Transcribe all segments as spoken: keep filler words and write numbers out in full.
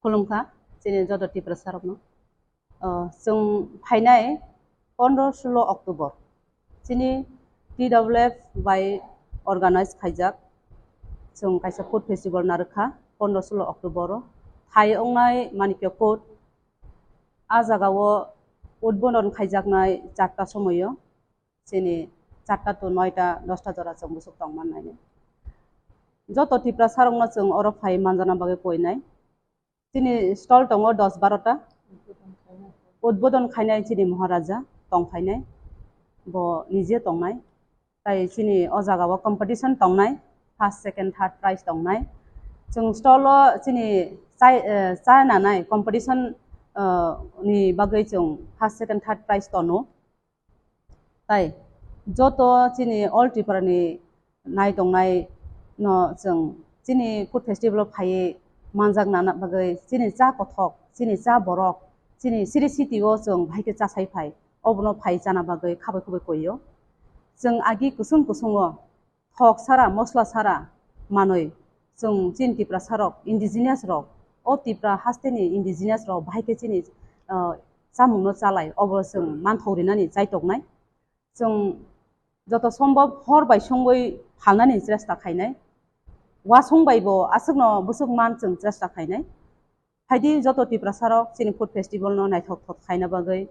Khulumkha, chini joto Tiprasa rokno. O, chwng phainai pondro sulo October, chini T W F bai organize khaijak, chwng kaisa food festival narwkha pondro sulo October o. Thai ongnai Manikya Court, a jagao udbodon khaijaknai charta somoio, chini charta to noita, dosta jora chwng bwswk tongmannai. Joto Tiprasa rokno chwng oro phai manjana bagwi koinai. Chini stall tongo dos barota. Udbodon khainai chini Maharaja tong phainai. Bo nije tongnai. Tai chini o jagao competition tongnai. First, second, third prize tongnai. Chwng stall o chini chai, eh, chai nanai competition, eh, ni bagwi chwng first, second, third prize tono. Tai joto chini all Tripura ni nai tongnai no chwng chini food festival o phaiwi manjak nana bagwi chini cha kothok, chini cha borok, chini siri city o chwng bahai khe chasai phai, obono phai chana bagwi khabai khubai koio. Chwng agi kusung kusung o thok sara, mosla sara manwi chwng chini Tiprasa rok, indigenous rok, o Tipra haste ni indigenous rok bahai khe chini, ah, chamung no chalai, obo chwng manthok rinani chaitoknai. Chwng joto sombhob hor bai songwi phalnani chesta khainai. Wasong bai bo aswkno bwswk man chwng chesta khainai. Phaidi joto Tiprasa rok chini food festival no naithok thok khaina bagwi,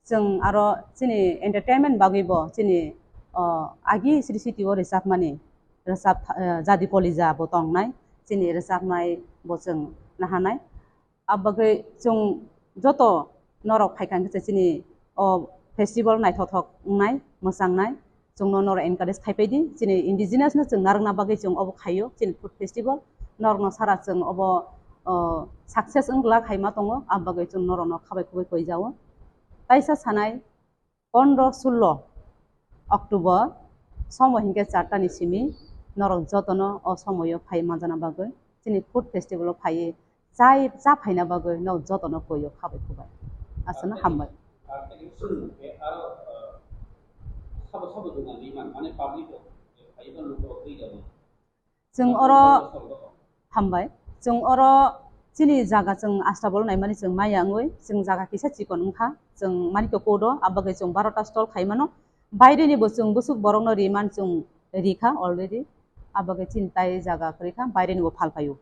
chwng aro chini entertainment bagwi bo chini, o, agi siri city o rwchapmani, rwchap, eh, Jadi Kolija bo tongnai, chini rwchapnai bo chwng nahanai. Abagwi chwng joto norok phaikha hwnkhe chini o festival naithothok wngnai, mwchangnai, chwngno norok encourage khaipai di. Chini indigenous no chwng narwkna bagwi chwng obo khaio, chini food festival. Norokno sara chwng obo, o, success wng glak hai ma tongo, abagwi chwng norokno khabai khubui koijao. Taisa sanai, pondro sulo October, somo hinkhe charta ni simi, norok jotono o somoyo phai manjana bagwi, chini food festival o phaiwi chai, cha phaina bagwi norok jotono koyo khabai khubai. Aswkno hambai. Chwng oro hambai. Chwng oro chini jaga chwng astabol naimani chwng maya wngwi, chwng jaga kisa chikon wngkha, chwng mani to kodo, abagwi chwng barota stall khaimano. Baireni bo chwng bwswk borokno riman chwng rikha already. Abagwi chini tai jaga kwrwikha, baireni bo phalpaio.